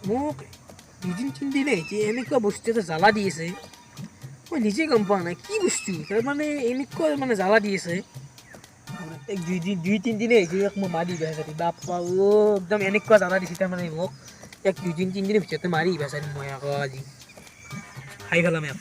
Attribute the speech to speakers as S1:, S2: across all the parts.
S1: মোক দুদিন তিনিদিনে হৈছে এনেকুৱা বস্তু এটা জ্বালা দি আছে, মই নিজে গম পোৱা নাই কি বস্তু। তাৰমানে এনেকুৱা মানে জ্বালা দি আছে। এক দুইদিন দুই তিনিদিনে হৈছে এক মই মাৰি বেচাৰি, বাপ্পা অ' একদম এনেকুৱা জ্বালা দিছে। তাৰমানে মোক এক দুইদিন তিনিদিনৰ ভিতৰতে মাৰি বেচাৰি মই আকৌ আজি খাই পেলাম এক।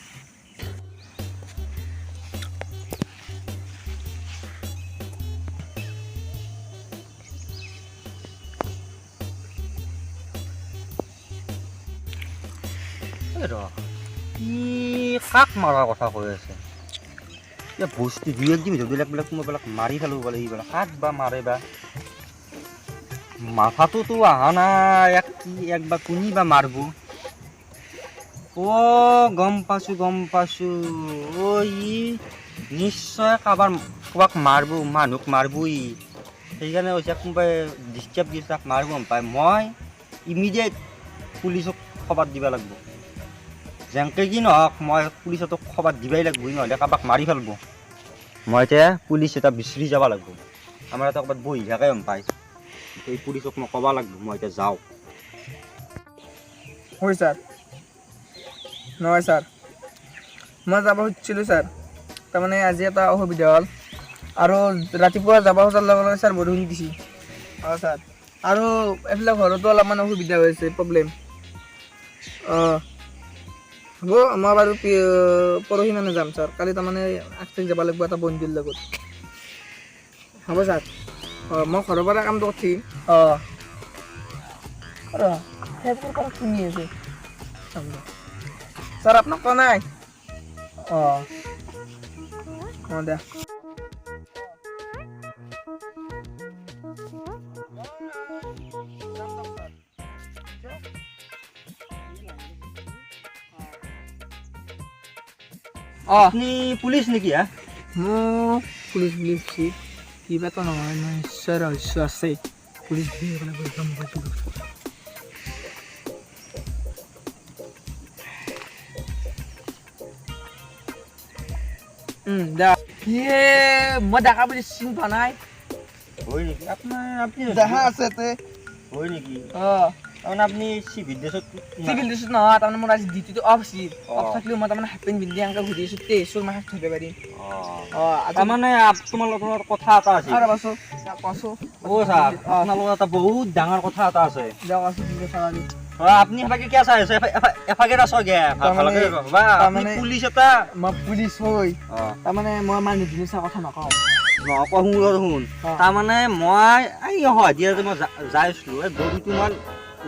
S2: ই কাক মাৰাৰ কথা কৈ আছে? এতিয়া বস্তু দুই একদিন ভিতৰত বেলেগ বেলেগ কোনোবাবিলাক মাৰি পেলাব বোলে, সিবিলাক কাক বা মাৰে বা। মাথাটোতো অহা নাই, এক কি এক বা কোনি বা মাৰব। অ' গম পাইছোঁ গম পাইছোঁ, অ' ই নিশ্চয় কাৰোবাৰ কাৰোবাক মাৰব, মানুহক মাৰব ই। সেইকাৰণে কৈছে কোনোবাই ডিষ্টাৰ্ব দিছে তাক মাৰব গম পায়। মই ইমিডিয়েট পুলিচক খবৰ দিব লাগিব, যেনেকে কি নহওক মই পুলিচতক খবৰ দিবাই লাগিব, নহ'লে কাৰোবাক মাৰি পেলাব। মই এতিয়া পুলিচ এটা বিচাৰি যাব লাগিব, আমাৰ এটা ক'ৰবাত বহি থাকে গম পায়। এই পুলিচক মই ক'ব লাগিব, মই এতিয়া যাওঁ।
S3: হয় ছাৰ, নহয় ছাৰ, মই যাব খুজিছিলোঁ ছাৰ, তাৰমানে আজি এটা অসুবিধা হ'ল আৰু ৰাতিপুৱা যাব খোজাৰ লগে লগে ছাৰ বৰষুণ দিছে। অঁ ছাৰ, আৰু এইফালে ঘৰতো অলপমান অসুবিধা হৈছে, প্ৰব্লেম। অঁ হ'ব, মই বাৰু পৰহি মানে যাম ছাৰ, কালি তাৰমানে আগঠাইত যাব লাগিব এটা বন্ধুৰ লগত। হ'ব ছাৰ, অঁ মই ঘৰৰ পৰা কামটো কৰিম। অঁ সেইবোৰ কথা শুনি আছোঁ ছাৰ, আপোনাক কোৱা নাই। অঁ অঁ দে। অঁ
S2: আপুনি পুলিচ নেকি? হা,
S3: মোক পুলিচ বুলি ভাবছি, কিবা এটা নহয়, মই নিশ্চয় ৰহস্য আছে।
S1: পুলিচ বুলি ক'লে একদম মোবাইলটো
S3: দা ইয়ে মই ডেকা বুলি চিনি পোৱা নাই।
S2: হয় নেকি? আপোনাৰ আপুনি
S3: দেখা আছে তে।
S2: হয় নেকি?
S3: অঁ,
S2: তাৰমানে আপুনি চিভিল ড্ৰেছত?
S3: চিভিল ড্ৰেছত নহয়, তাৰমানে মোৰ আজি ডিউটিটো অফ আছিল। অফ থাকিলেও মই তাৰমানে হাফ পেণ্ট পিন্ধি এনেকৈ ঘূৰি আছোঁ, তে চোৰ মাখাক ধৰিব পাৰিম। অঁ,
S2: তাৰমানে তোমালোকৰ কথা এটা আছে।
S3: ৰ'বাচোন, কচোন।
S2: অ' ছাৰ, আপোনালোকৰ এটা বহুত ডাঙৰ কথা এটা আছে। আপুনি এফাকে কিয় চাই আছে? এফাকে চাগে পুলিচ এটা।
S3: মই পুলিচ হৈ তাৰমানে মই মানুহ দুনুহ চাই কথা নকওঁ।
S2: নকওঁ, শুন। তাৰমানে মই এই হয় দিয়া মই যাই আছিলোঁ, এই গৰুটো মই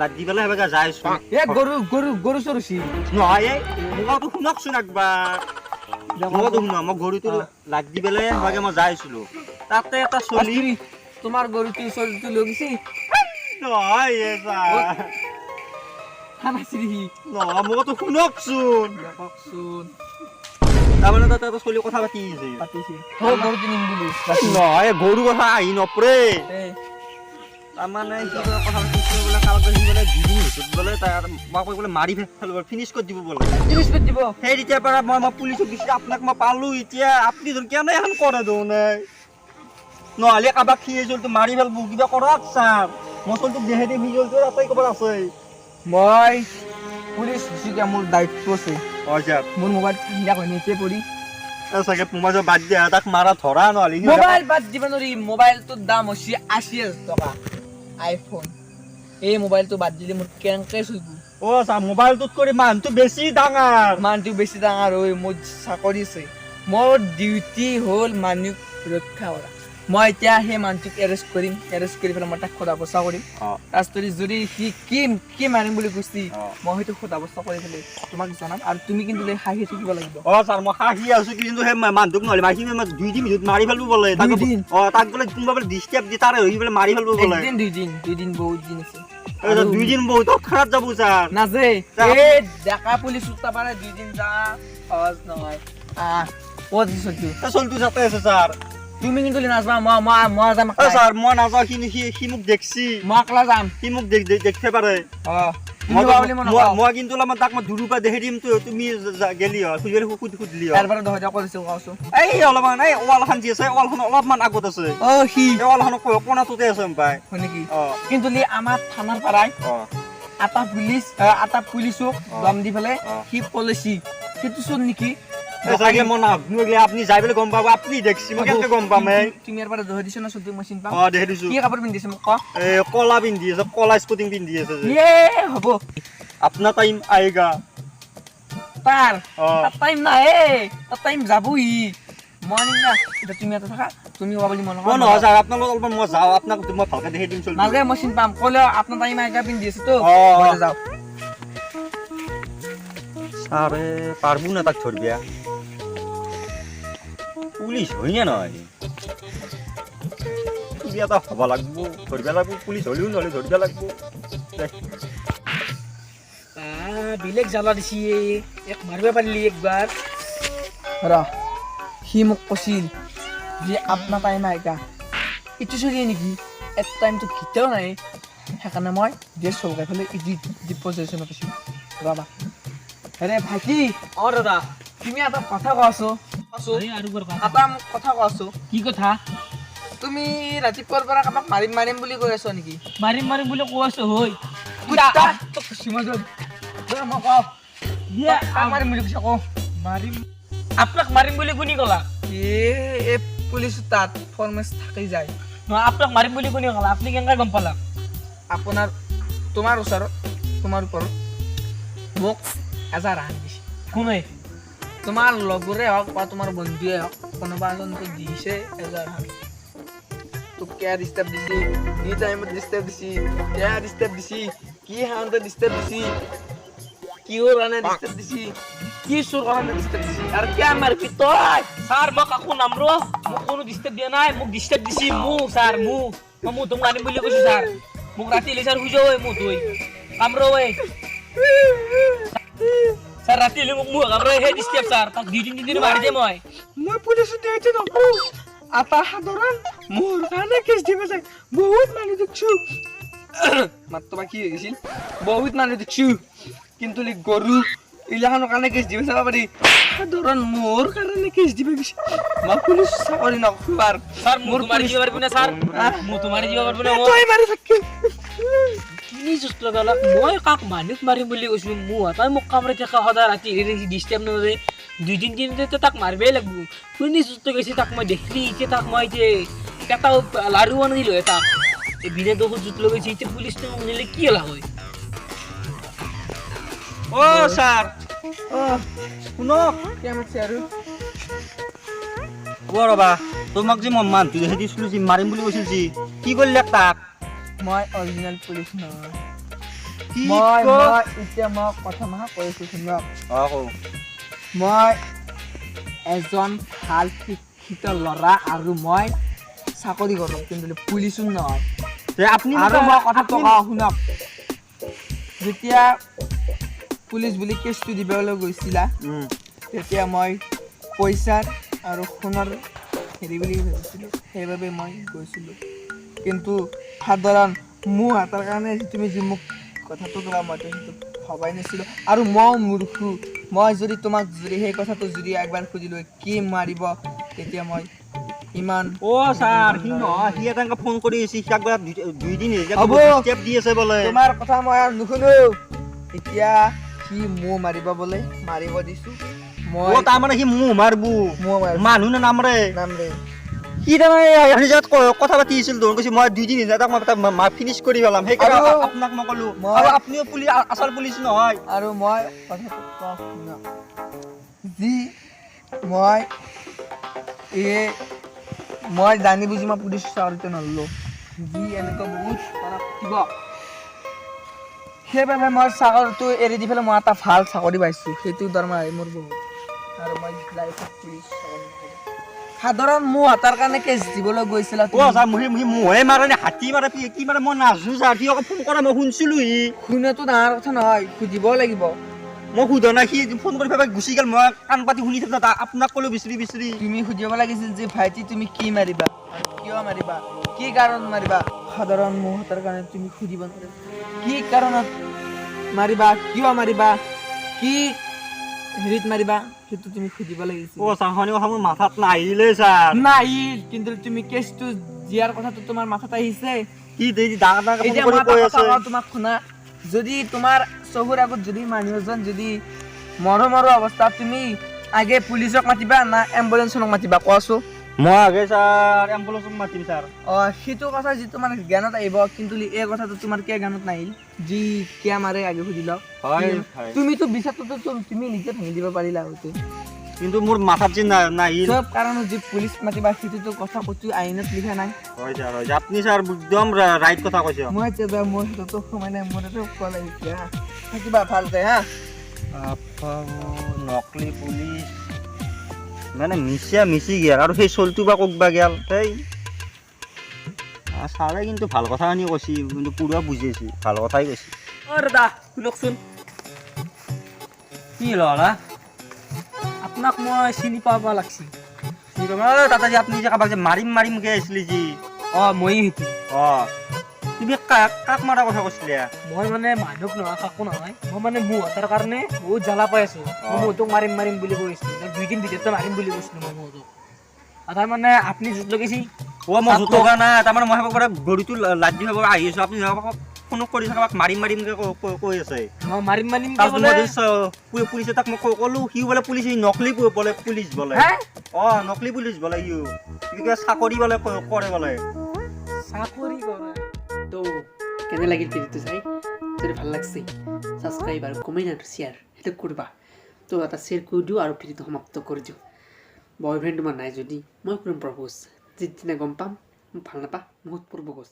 S2: লাগ দি পেলাই সেইভাগে যাই আছোঁ।
S3: এই গৰু গৰু গৰু চৰুচি
S2: নহয়, এই মোকতো শুনকচোন একবাৰ, মোকতো শুনক। মই গৰুটো লাগ দি পেলাই সেইভাগে মই যাই আছিলোঁ, তাতে এটা চলি
S3: তোমাৰ গৰুটো চলিটো লৈ গৈছে।
S2: নহয় নহয়, মোকতো শুনকচোন।
S3: কওকচোন।
S2: তাৰমানে তাতে এটা চলি কথা পাতি আছে।
S3: পাতিছে গৰুটো নিম বুলি।
S2: নহয়, গৰু কথা আহি নপৰে। তাৰমানে সি কথা পাতিছে বোলে কাৰোবাক সি বোলে দুদিন ভিতৰত বোলে তাৰ মই কৈ বোলে মাৰি পেলাব, ফিনিছ কৰি দিব বোলে।
S3: ফিনিছ কৰি দিব।
S2: সেই তেতিয়াৰ পৰা মই পুলিচক দিছোঁ, আপোনাক মই পালোঁ। এতিয়া আপুনি ধৰ কেনে এখন কৰে দেখোন, নহ'লে কাৰোবাক সি চলিটো মাৰি পেলাব, কিবা কৰক ছাৰ। মই চলিটোক দেখাই দিম, সি চলিটো তাতে ক'ৰবাত আছে।
S3: মই পুলিচ যেতিয়া মোৰ দায়িত্ব আছে।
S2: হয় ছাৰ।
S3: মোৰ মোবাইল ঠাণ্ডা হৈ নেটে পৰি
S2: চাগে মোবাইল বাদ দিয়া, তাক মাৰা ধৰা নহ'লে
S3: মোবাইল বাদ দিব নোৱাৰি। মোবাইলটোৰ দাম হৈছে 80,000 টকা, আইফোন। এই মোবাইলটো বাদ দিলে মোৰ কেনেকৈ চলিব?
S2: অ' ছাৰ, মোবাইলটোত কৰি মানুহটো বেছি ডাঙৰ।
S3: মানুহটো বেছি ডাঙৰ হৈ মোৰ চাকৰি আছে, মোৰ ডিউটি হ'ল মানুহক ৰক্ষা কৰা। মই এতিয়া সেই মানুহটোক এৰেষ্ট কৰিম, এৰেষ্ট কৰি পেলাই মই তাক সোধা পোছা কৰিম। তাৰপিছত যদি সি কি কি মাৰিম বুলি কৈছি, মই সেইটো সোধা পোছা কৰি পেলাই তোমাক জনাম। আৰু তুমি কিন্তু হাঁহি থাকিব লাগিব।
S2: অঁ ছাৰ, মই হাঁহি আছোঁ, কিন্তু সেই মানুহটোক নহ'লে মাৰি দুই দিন ভিতৰত মাৰি পেলাব বোলে। অঁ, তাক বোলে কোনোবা বোলে ডিষ্টাৰ্ব দি তাৰে হৈ বোলে মাৰি পেলাব বোলে।
S3: একদিন দুইদিন, দুইদিন বহুত দিন আছে।
S2: দুইদিন বহুত খাৰাপ যাব ছাৰ।
S3: নাজে এই ডেকা পুলিচ উঠা পাৰে দুইদিন যা সহজ নহয়। ক'ত চলটো?
S2: চলটো যাতে আছে ছাৰ।
S3: তুমি কিন্তু নাযাবা, মই মই মই যাম।
S2: ছাৰ, মই নাযাওঁ, সি মোক দেখছি।
S3: মই একলা যাম।
S2: সি মোক দেখতে পাৰে।
S3: অঁ,
S2: মই কিন্তু অলপমান তাক মই দূৰৰ পৰা দেখি দিম, তুমি গেলি হয় সুধলি হয়। এই অলপমান এই ৱালখন যি আছে, ৱালখন অলপমান আগত আছে।
S3: অঁ, সি
S2: এই ৱালখনৰ কোণাটোতে আছে পাই।
S3: হয় নেকি? কিন্তু আমাৰ থানাৰ পৰাই এটা পুলিচ, এটা পুলিচক দম দি পেলাই সি পলাইছি, সেইটো চোৰ নেকি?
S2: চাগে মই নাজানো এইগিলা, আপুনি যাই পেলাই গম পাব। আপুনি দেখছি, মই কেনেকে গম পাম? এই
S3: তুমি ইয়াৰ পৰা দহি দিছ না চোৰটোক? মই চিনি পাম।
S2: অঁ, দেখি দিছো।
S3: কি কাপোৰ পিন্ধিছে মোক ক।
S2: এই কলা পিন্ধি আছে, কলা স্পটিং পিন্ধি আছে যে।
S3: ইয়ে হ'ব।
S2: আপোনাৰ টাইম আয়েগা।
S3: তাৰ
S2: অ।
S3: তাৰ টাইম নাহে, তাৰ টাইম যাবই। মই আনিম না। এতিয়া তুমি ইয়াতে থাকা, তুমি কোৱা বুলি মই
S2: মই
S3: নকওঁ।
S2: নহয় ছাৰ, আপোনালোক অলপমান মই যাওঁ, আপোনাক মই ভালকে দেখি দিম চলি।
S3: নালাগে, মই চিনি পাম। ক'লে আপোনাৰ টাইম আয়েগা পিন্ধি আছে তো।
S2: অ।
S3: মই যাওঁ।
S2: ছাৰে পাৰবো না তাক ধৰবিয়া? পুলিচ হয় নে নহয়? কিবা এটা হ'ব লাগব, ধৰবা লাগব। পুলিচ হ'লেও নহ'লে ধৰবা লাগব দে।
S1: বেলেগ জ্বালা দিছি, এক মাৰিব পাৰিলি একবাৰ।
S3: ৰ, সি মোক কৈছিল যে আপোনাৰ টাইম আয়েগা। ইটো চলিয়ে নেকি? এক টাইমটো কেতিয়াও নাই। সেইকাৰণে মই ড্ৰেছ চলকাই পেলাই ইটো ডিপ'জিশ্যনত আছোঁ। ৰ'বা। আৰে ভাইটি।
S1: অ দাদা।
S3: তুমি এটা কথা কোৱাচোন।
S1: আৰে, আৰু একবাৰ কোৱা।
S3: এটা মোক কথা কোৱাচোন।
S1: কি কথা?
S3: তুমি ৰাতিপুৱাৰ পৰা কাৰোবাক মাৰিম মাৰিম বুলি কৈ আছ নেকি?
S1: মাৰিম মাৰিম বুলি কৈ আছো হয়।
S3: কুত্তা, তোক সীমাজন মই কওঁ।
S1: দিয়া।
S3: কাক মাৰিম বুলি কৈছ কওঁ।
S1: মাৰিম, আপোনাক মাৰিম বুলি কোনি ক'লা?
S3: এই পুলিচ তাত ফৰ্মেচ থাকি যায়।
S1: নহয়, আপোনাক মাৰিম বুলি কোনি ক'লা? আপুনি কেনেকৈ গম পালা?
S3: আপোনাৰ তোমাৰ ওচৰত, তোমাৰ ওপৰত মোক এজাহাৰ আনি দিছে।
S1: কোনে?
S3: তোমাৰ লগৰে হওক বা তোমাৰ বন্ধুৱে হওক, কোনোবা এজনটো দিছে এজাহাৰ। তোক কিয় ডিষ্টাৰ্ব দিছি, কি টাইমত ডিষ্টাৰ্ব দিছি, কিয় ডিষ্টাৰ্ব দিছি, কি সাধাৰণতে ডিষ্টাৰ্ব দিছি, কিহৰ কাৰণে ডিষ্টাৰ্ব দিছি, কি চোৰ কাৰণে ডিষ্টাৰ্ব দিছি আৰু কিয় মাৰবি তই?
S1: ছাৰ, মই কাকো নামৰো, মোক কোনো ডিষ্টাৰ্ব দিয়া নাই। মোক ডিষ্টাৰ্ব দিছি মোক ছাৰ, মোক মই মোক তোক মাৰিম বুলি কৈছো ছাৰ। মোক ৰাতি হ'লে ছাৰ শুই যাওঁ মোক ধুই কামৰো ঐ। ছাৰ, ৰাতি হ'লে মোক কামৰে সেই ডিষ্টাৰ্ব ছাৰ, তাক দুই তিনিদিন মাৰি দিয়ে মই।
S3: মই পুলিচত দিয়াইছো নকওঁ, এটা সাধাৰণ মোৰ কাৰণে কেছ দিব যায়। বহুত মানুহ দেখছো, মাতটো বা কি হৈ গৈছিল, বহুত মানুহ দেখছো, কিন্তু গৰু এইগিলাখনৰ কাৰণে কেছ দিব যাব পাৰি, সাধাৰণ মোৰ কাৰণে কেছ দিব গৈছে। মই পুলিচ চাকৰি নকৰোঁ আৰু।
S1: ছাৰ, মোৰ মাৰি দিব পাৰিব না ছাৰ? মোক মাৰি দিব পাৰিব না?
S3: তই মাৰি থাকি।
S1: তিনি যুঁজ লগালাক। মই কাক মানুহক মাৰিম বুলি কৈছোঁ? মোৰ তাই মোক কামৰে থকা সদায় ৰাতি ডিষ্টাৰ্ব নৰে। দুই তিনিদিনতে তাক মাৰিবই লাগিব। কোনে যুঁজ গৈছে তাক মই দেখিলি এতিয়া তাক মই এতিয়া এটা লাৰু আনি দিলোঁ তাক। এই বিনা দোষত জুত লগাইছে। এতিয়া পুলিচটো মোক নিলে কি হ'ল হয়?
S2: অ ছাৰ, শুনক।
S3: কি মাতছে আৰু?
S2: অ ৰ'বা, তোমাক যে মই মানুহটো দেখি দিছিলোঁ যে মাৰিম বুলি কৈছিল যে, কি কৰিলে তাক?
S3: মই অৰিজিনেল পুলিচ নহয়।
S2: কি?
S3: মই
S2: ক?
S3: মই এতিয়া মই কথা মাহা কৈ আছোঁ, শুনক।
S2: অ, কওঁ।
S3: মই এজন ভাল শিক্ষিত ল'ৰা আৰু মই চাকৰি কৰোঁ, কিন্তু পুলিচো নহয়।
S2: তে আপুনি
S3: আৰু মই কথাটো কওঁ শুনক। যেতিয়া পুলিচ বুলি কেছটো দিবলৈ গৈছিলা, তেতিয়া মই পইচাৰ আৰু সোণৰ হেৰি বুলি ভাবিছিলোঁ, সেইবাবে মই গৈছিলোঁ। কিন্তু সাধাৰণ মোৰ হাতৰ কাৰণে তুমি যি মোক কথাটো ক'লা, মইতো সেইটো ভবাই নাছিলোঁ। আৰু মই মূৰ্খু, মই যদি তোমাক যদি সেই কথাটো যদি একবাৰ সুধিলোঁ কি মাৰিব, তেতিয়া মই ইমান
S2: অ ছাৰ, সি নহয়, সি এটা ফোন কৰি আছে, সি একবাৰ দুইদিন হৈছে।
S3: হ'ব।
S2: ষ্টেপ দি আছে বোলে।
S3: তোমাৰ কথা মই আৰু নুশুনো। এতিয়া সি মহ মাৰিব বোলে, মাৰিব দিছোঁ মই।
S2: অ, তাৰমানে সি মহ মাৰব?
S3: মহ মাৰিব।
S2: মানুহ নে নামৰে?
S3: নামৰে।
S2: সি তাৰমানে এখন জেগাত কথা পাতি আছিল দেখোন, কৈছে মই দুইদিন হৈছে তাক মই ফিনিছ কৰি পেলাম। সেইকাৰণে আপোনাক মই ক'লো। আৰু আপুনিও পুলিচ, আচল পুলিচ নহয়।
S3: আৰু মই কথাটো কওঁ শুনক, যি মই এই মই জানি বুজি মই পুলিচ চাকৰিটো নল'লো, যি এনেকুৱা বহুত থাকিব, সেইবাবে মই চাকৰিটো এৰি দি পেলাই মই এটা ভাল চাকৰি পাইছোঁ। সেইটো দৰমহা মোৰ বহুত, আৰু মই লাইফত পুলিচ চাকৰি নকৰোঁ। সাধাৰণ মোৰ হাতৰ কাৰণে কেছ দিবলৈ গৈছিলা
S2: অ ছাৰ, মুহি মুহি মহে মাৰে নে হাতী মাৰে, কি মাৰে মই নাজনো ছাৰ। সি আকৌ ফোন কৰা মই শুনছিলো। সি
S3: শুনাটো ডাঙৰ কথা নহয়, সুধিব লাগিব।
S2: মই সোধা নাই, সি ফোন কৰি পেলাই গুচি গ'ল। মই কাণ পাতি শুনি থাকো, আপোনাক ক'লো বিচাৰি বিচাৰি।
S3: তুমি সুধিব লাগিছিল যে ভাইটি, তুমি কি মাৰিবা, কিয় মাৰিবা, কি কাৰণত মাৰিবা। সাধাৰণ মুহূৰ্তৰ কাৰণে তুমি সুধিব নোৱাৰিবা কি কাৰণত মাৰিবা, কিয় মাৰিবা, কি হেৰিত মাৰিবা, সেইটো তুমি সুধিব লাগিছিল।
S2: অ ছাৰ, শনি কথা মোৰ মাথাত নাহিলে ছাৰ।
S3: নাহিল, কিন্তু তুমি কেছটো দিয়াৰ কথাটো তোমাৰ মাথাত আহিছে।
S2: কি ডাঙৰ ডাঙৰ
S3: এতিয়া
S2: কৰি
S3: মই এটা
S2: কৈ
S3: কথা
S2: আছে।
S3: কওঁ তোমাক শুনা, যদি তোমাৰ চকুৰ আগত যদি মানুহ এজন যদি মৰো মৰো অৱস্থাত, তুমি আগে পুলিচক মাতিবা না এম্বুলেন্সখনক মাতিবা, কোৱাচোন?
S2: মই আগে ছাৰ এম্বুলেন্সক মাতিম ছাৰ।
S3: অঁ, সেইটো কথা যিটো মানে জ্ঞানত আহিব, কিন্তু এই কথাটো তোমাৰ কিয় জ্ঞানত নাহিল? যি কিয় মাৰে আগে সুধি লওক।
S2: হয় হয়।
S3: তুমিতো বিচাৰটোতো তুমি নিজে ভাঙি দিব পাৰিলা হয়তো।
S2: কিন্তু মোৰ মাথাত যে নাহিল।
S3: চব কাৰণত যি পুলিচ মাতিবা, সেইটোতো কথা ক'তো আইনত লিখা নাই।
S2: হয় ছাৰ, হয়। আপুনি ছাৰ একদম ৰাইট কথা কৈছে।
S3: মই এতিয়া যাওঁ, মোৰ হাততো সময় নাই, মোৰ হাততো কল আহিছে। হা, থাকিবা ভালকে হা।
S2: আপা, নকলি পুলিচ মানে মিছা মিছি গেল আৰু সেই চলটো বা ক'ত বা গেল। সেই ছাৰে কিন্তু ভাল কথা আনি কৈছি, কিন্তু পুৰা বুজিছে, ভাল কথাই কৈছি।
S1: অ' দাদা, শুনকচোন।
S2: কি ল'ৰা?
S1: আপোনাক মই চিনি পাব লাগছি।
S2: তাতে যে আপুনি যে কাৰোবাক যে মাৰিম মাৰিমকে আহিছিলি যি?
S1: অঁ, ময়েই সেইটো।
S2: অঁ, তুমি কাক কাক মাৰা কথা কৈছিলা?
S1: মই মানে মানুহক নহয়, কাকো নহয়। মই মানে ম'হৰ কাৰণে বহুত জ্বালা পাই আছো। মই ম'হটোক মাৰিম মাৰিম বুলি কৈ আছিলো, 2 দিন ভিতৰতে মাৰিম বুলি কৈছিলো মই ম'হটোক। আৰু তাৰমানে আপুনি য'ত লগাইছি।
S2: অ', মই জোতকা নাই। তাৰমানে মই সেইবাৰ গৰুটো লাদ দি খাব আহি আছো, আপুনি ফোন কৰি কাৰোবাক মাৰিম মাৰিমকে কৈ আছে।
S1: মই মাৰিম মাৰিম।
S2: তাৰপিছত মই পুলিচে তাক মই ক'লো, সিও বোলে পুলিচ, নকলি বোলে পুলিচ বোলে।
S1: হে?
S2: অ, নকলি পুলিচ বোলে। সিও সি কিবা চাকৰি বোলে কৰে বোলে।
S1: চাকৰি কৰে।
S4: তো কেনে লাগিল ভিডিঅ'টো চাই? যদি ভাল লাগছে, ছাবস্ক্ৰাইব আৰু কমেণ্ট আৰু শ্বেয়াৰ সেইটো কৰিবা। তো এটা শ্বেয়াৰ কৰি দিওঁ আৰু ভিডিঅ'টো সমাপ্ত কৰি দিওঁ। বয়ফ্ৰেণ্ড তোমাৰ নাই যদি মই কৰিম প্ৰপ'জ। যিদিনা গম পাম মোক ভাল নাপা, বহুত প্ৰপ'জ।